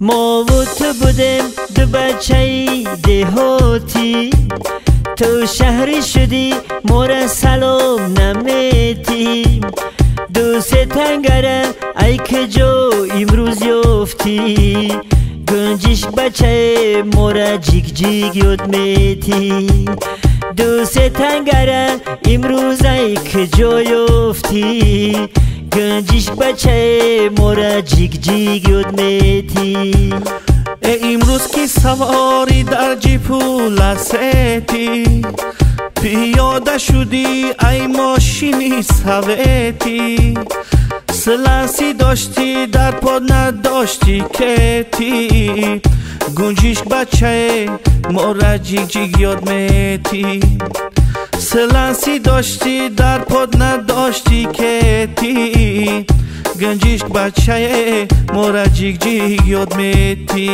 Мо ва ту будем ду бачаи деҳотӣ, ту шаҳрӣ шудӣ мора салом наметӣ. Ду се тангара ай куҷо имрӯз ёфтӣ, гунҷишк бачае мора ҷиг-ҷиг ёд метӣ. Ду се тангара имрӯз ай куҷо ёфтӣ, гунҷишк бачае мора ҷиг-ҷиг ёд метӣ. Э имрӯз ки саворӣ дар ҷипу ласетӣ, пиёда шудӣ ай мошини советӣ. Силансӣ доштӣ дар под надоштӣ кетӣ, гунҷишк бачае мора ҷиг-ҷиг ёд метӣ. Силансӣ доштӣ дар под надоштӣ кетӣ, гунҷишк бачае мора ҷиг-ҷиг ёд метӣ.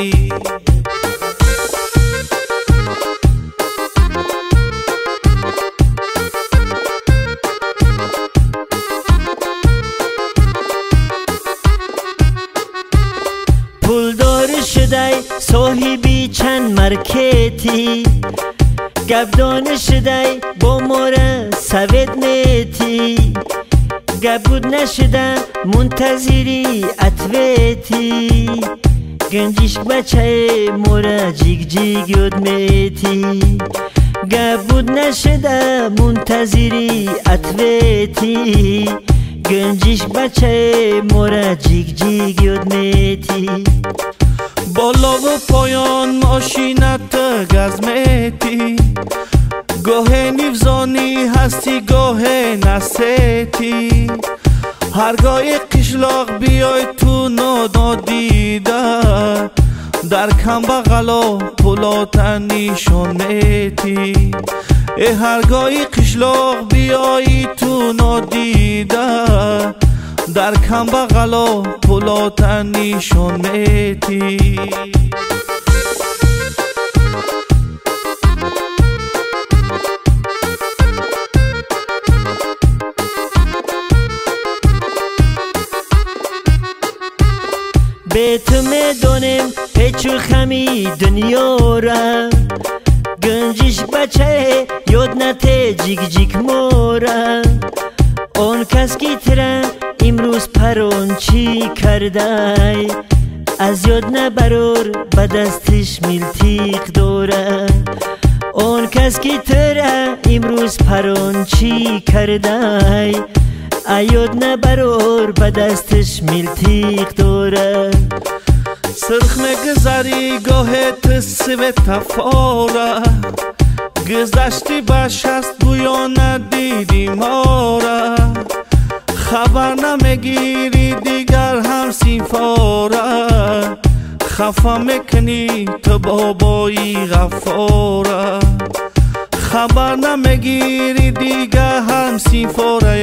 Пулдор шудай соҳиби чанд маркетӣ, гапдон шудай бо мора совет метӣ. Гап буд нашуда мунтазири ответӣ, гунҷишк бачае мора ҷиг-ҷиг ёд метӣ. Гап буд нашуда мунтазири ответӣ, гунҷишк бачае мора ҷиг-ҷиг ёд метӣ. Болову поён мошинат газ метӣ, гоҳе нивзонӣ ҳастӣ гоҳе насетӣ. Ҳаргоҳи қишлоқ биёй ту нододида, дар камбағало пулота нишон метӣ. Э ҳаргоҳи қишлоқ биёи ту нодида, дар камбағало пулота нишон метӣ. Бе ту медонем печу хами дунёра, гунҷишк бачае ёд нате ҷиг-ҷиг мора. Он кас ки тира имрӯз парон чӣ кардай, аз ёд набарор ба дастиш милтиқ дора. Он кас ки тира имрӯз парон чӣ кардай, аёд набарор ба дастиш милтиқ дора. Сирх мегузарӣ гоҳе ту светофора, гузаштӣ ба шаст гӯё надидӣ мора. Хабар намегирӣ дигар ҳамсинфора, хафа мекунӣ ту бобои ғаффора. Хабар намегирӣ дигар ҳамсинфора,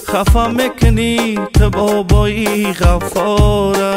хафа мекунӣ ту бобои ғаффора.